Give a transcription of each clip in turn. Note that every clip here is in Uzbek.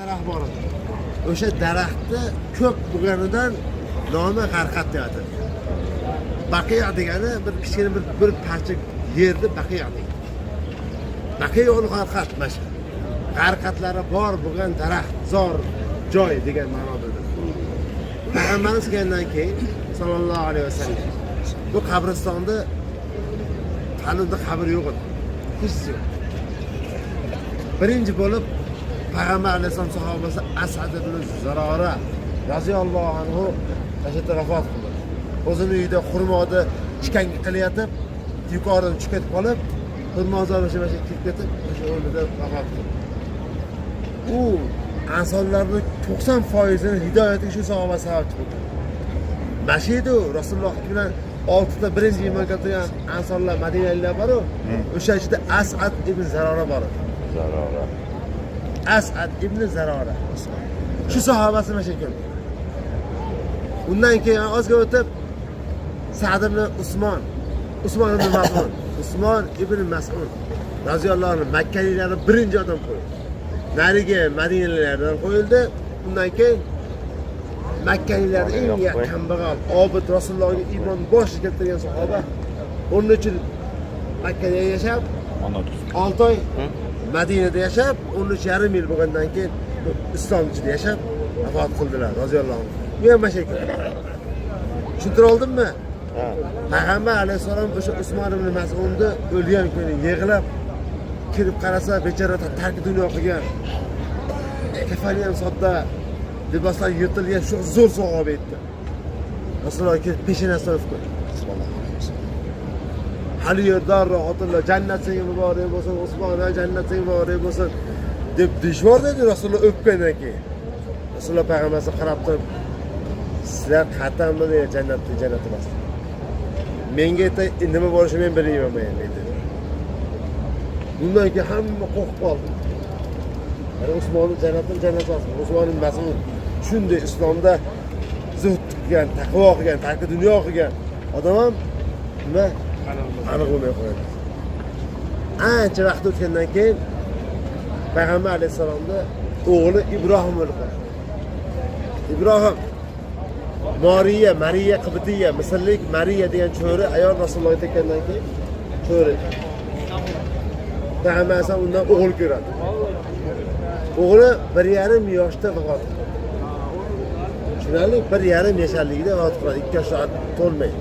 Daraxt bor edi. O'sha daraxtni ko'p bo'lganidan nomi G'arqat deb atalgan. Baqiya degani bir kichkina bir parcha yerni Baqiya deydi. Baqiyaul G'arqat mana shu. G'arqatlari bor bo'lgan daraxtzor joy degan ma'no bildiradi. Payg'ambarimiz kelgandan keyin sallallohu alayhi vasallam bu qabristonda hali qabr yo'q edi. Hech yo'q. Birinchi bo'lib Payg'ambar alayhissalom sahobasi Asad ibn Zarora roziyallohu anhu o'sha yerda vafot qildi. O'zini uyida xurmoda ishkangi qilayotib, yuqoridan tushib ketib qolib, xurmozor o'sha mana kirib ketib, o'sha o'rnida vafot qildi. U ansonlarni 90%ini hidoyatiga shu sahoba sababchi bo'lgan. Mana shu edi u Rasululloh bilan oltita birinchi iymon keltirgan ansonlar, madinaliklar bor-u, o'sha ichida Asad ibn Zarora bor edi. Zarora. Asad ibn Zarora. Shu sahobasi mana shu ekan. Undan keyin ozga o'tib Sa'd ibn Usmon, Usmon ibn Mas'ud, Usmon ibn Mas'ud roziyallohu anhu Makkaliklarni birinchi odam qo'yildi. Narigi Madinaliklardan qo'yildi. Undan keyin Makkaliklarni eng kambag'al, obid, Rasulullohga iymon boshi keltirgan sahoba 13 yil Makkada yashab, 6 oy Madinada yashab, 13,5 yil bo'lgandan keyin islom ichida yashab vafot qildilar roziyallohu anhu. Bu ham mana shu ekan. Tushuntira oldimmi? Ha. Payg'ambar alayhissalom o'sha Usmon ibn Mas'udni o'lgan kuni yig'lab kirib qarasa, bechora tarki dunyo qilgan. Kafani ham sodda, liboslari yirtilgan, shu zo'r sahoba edi. Rasululloh kelib peshonasidan o'pdi. Hali yerda rohatullah, jannat senga muborak bo'lsin, Usmon, jannat senga muborak bo'lsin deb deyishvordi edi Rasululloh o'pgandan keyin. Rasululloh payg'ambarga qarab turib, sizlar qayerdan biladi jannatda jannat emas. Menga aytdi, nima bo'lishini men bilmayman men dedi. Bundan keyin hamma qo'rqib qoldi. Ya'ni Usmonni jannatdan jannat emas. Usmon ibn Mas'ud shunday islomda zuhd qilgan, taqvo qilgan, tarki dunyo qilgan odam ham nima aniq bo'lmay qo'yadi. Ancha vaqt o'tgandan keyin Payg'ambar alayhissalomni o'g'li Ibrohim o'lib qoldi. Ibrohim Moriya, Mariya Qibtiya, Misrlik Mariya degan cho'ri ayol Rasulullohga tekkandan keyin cho'ri. Payg'ambar alayhissalom undan o'g'il ko'radi. O'g'li 1,5 yoshda vafot qiladi. Tushunarli? 1,5 yasharligida vafot qiladi, 2 yoshga to'lmay.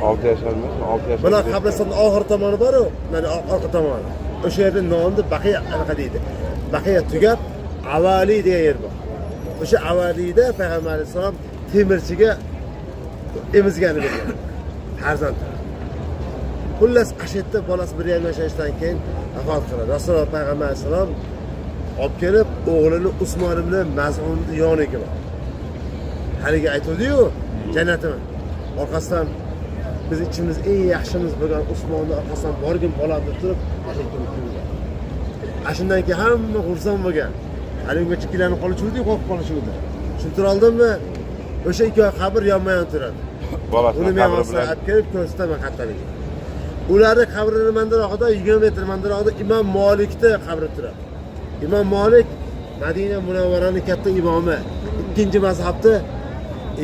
6 yashar emasmi? 6 yashar. Mana qabristonni oxir tomoni bor-u, mana orqa tomoni. O'sha yerda nomni Baqiya anaqa deydi. Baqiya tugab Avali degan yer bor. O'sha Avaliyda Payg'ambar alayhissalom temirchiga emizgani bergan. Farzand. Xullas, o'sha yerda bolasi 1,5 yoshdan keyin vafot qiladi. Rasululloh payg'ambar alayhissalom olib kelib o'g'lini Usmon ibn Maz'unni yoniga bordi. Haligi aytuvdi-yu, jannatimi. Orqasidan biz ichimiz eng yaxshimiz bo'lgan Usmonni orqasidan borgin bolam deb turib, o'sha yerga kirgan. Ana shundan keyin hamma xursand bo'lgan. Hali ungacha ikkilanib qolishuvdi, qo'rqib qolishuvdi. Tushuntira oldimmi? O'sha ikki qabr yonma-yon turadi. Bolasini Uni men qabri hozir bilan olib kelib ko'rsataman qayerdaligini. Ularni qabrini mandirog'ida 20 metr mandirog'ida Imom Molikni qabri turadi. Imom Molik Madina Munavvarani katta imomi, ikkinchi mazhabni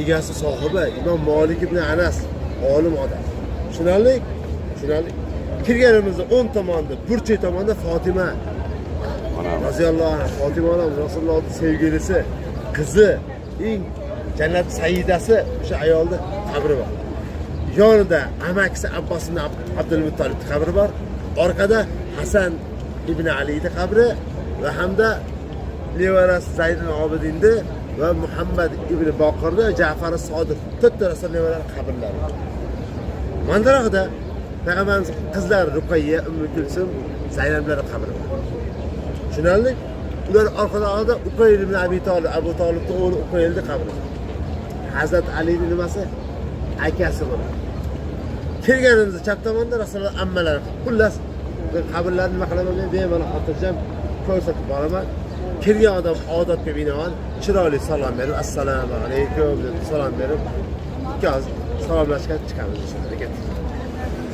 egasi, sohibi Imom Molik ibn Anas olim odam. Tushunarli? Tushunarli. Kirganimizda o'ng tomonda, burchak tomonda Fotima Mana roziyallohu anha, Fotima onam Rasulullohning sevgilisi, qizi, eng jannat sayyidasi o'sha ayolni qabri bor. Yonida amakisi Abbos ibn Abdul Muttolibning qabri bor. Orqada Hasan ibn Aliyni qabri va hamda nevarasi Zayd ibn Obidinni va Muhammad ibn Boqirni, Ja'far Sodiq to'rtta rasul nevaralari qabrlari bor. Mandarog'ida payg'ambarimiz qizlari Ruqayya, Ummu Kulsum, Zaynablar qabri bor. Tushunarli? Ular orqalarida Uqayl ibn Abi Tolib, Abu Tolibning o'g'li Uqaylni qabri. Hazrat Alining nimasi? Akasi bo'ladi. Kelganimizda chap tomonda Rasululloh ammalari. Xullas, qabrlarni nima qilaman men bemalol xotirjam ko'rsatib boraman. Kirgan odam odobga binoan chiroyli salom berib, assalomu alaykum deb salom berib, ikki oz salomlashgan chiqamiz.